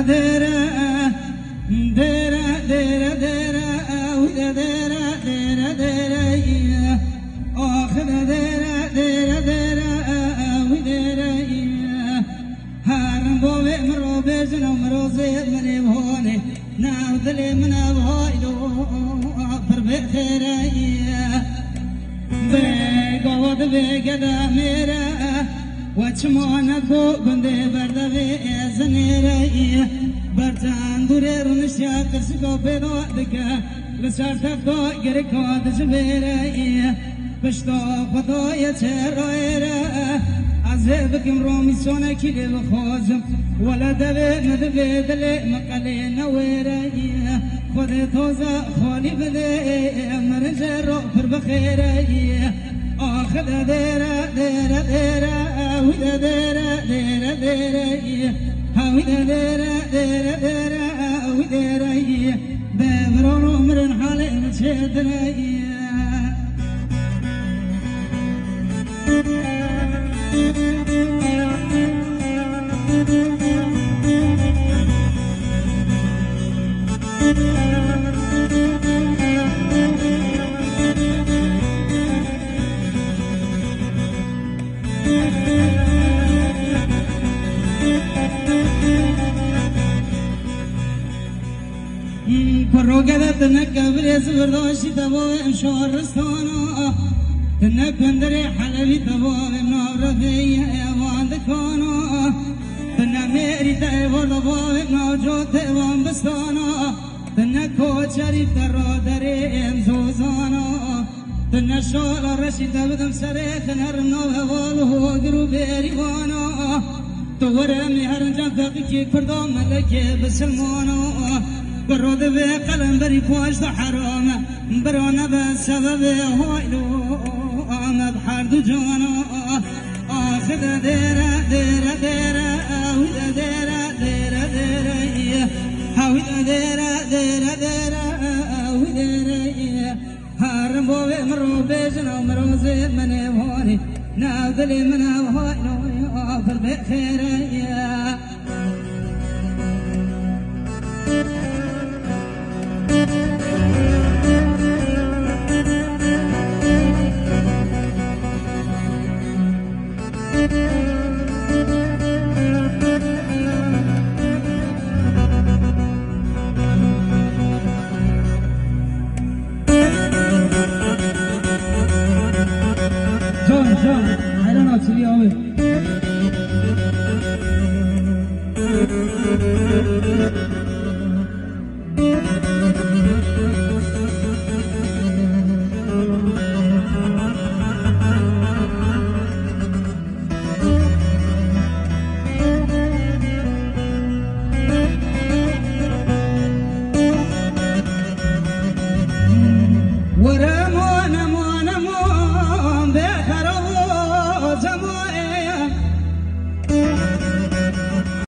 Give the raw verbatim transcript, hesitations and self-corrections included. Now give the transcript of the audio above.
Dere, dere, dere, dere, ew de dere, dere, dere, ye. Ax de dere, dere, dere, ew dere, ye. Her bo vê mirov bêjin û mirozê min ê honê. Nav dilê min ev haylo, pir bê xêre, ye. Bê gava divê gede mêre, we çima neko gundê berdevê êzinêre, ye. Ber tendûrê rûniştiya qirşika pêda dike, li ser tevka gerika dijibêre, ye. Pişta Xwedayê çêrayêre, ez ê bikim romîsonekî lê bixwazim. Wele devê min divê dilê min qelê newêre, ye. Xwedê toza xalî bidê, min jê ro pir bixêre, ye. Ax de dêre, dêre, dêre, ew de dêre, dêre, dêre, ye. Hewî de dêre, dêre, dêre, ew dêre, ye. Be miran û mirin halê min çêdire, ye. Kurogede tine kevirê zibirdaşî tevavê em şaristana. Tine kundirê helevî tevavê navrevê evan dikana. Tine mêrî te êvar tevavê navco têvan bistana. Tine koçerî te raderê em zozana. Tu neşala reşî te bidim serê xinerin nav heval û hogir û bêrîvana. Tu were mîherincan feqîkî kurda melekê bisilmana. Kuro divê qelemberî paş de herame, bira nebe sebebê haylo, me bi her du cana. Axir de dêre, dêre, dêre, ew de dêre, dêre, dêre, ye. Hewî de dêre, dêre, dêre, ew dêre, ye. Her bo vê min ro bêjin û mirozê min ê wanî. Nav dilê min ev hay noy afir bê xêre ye. Can, can, heyran açılıyor abi.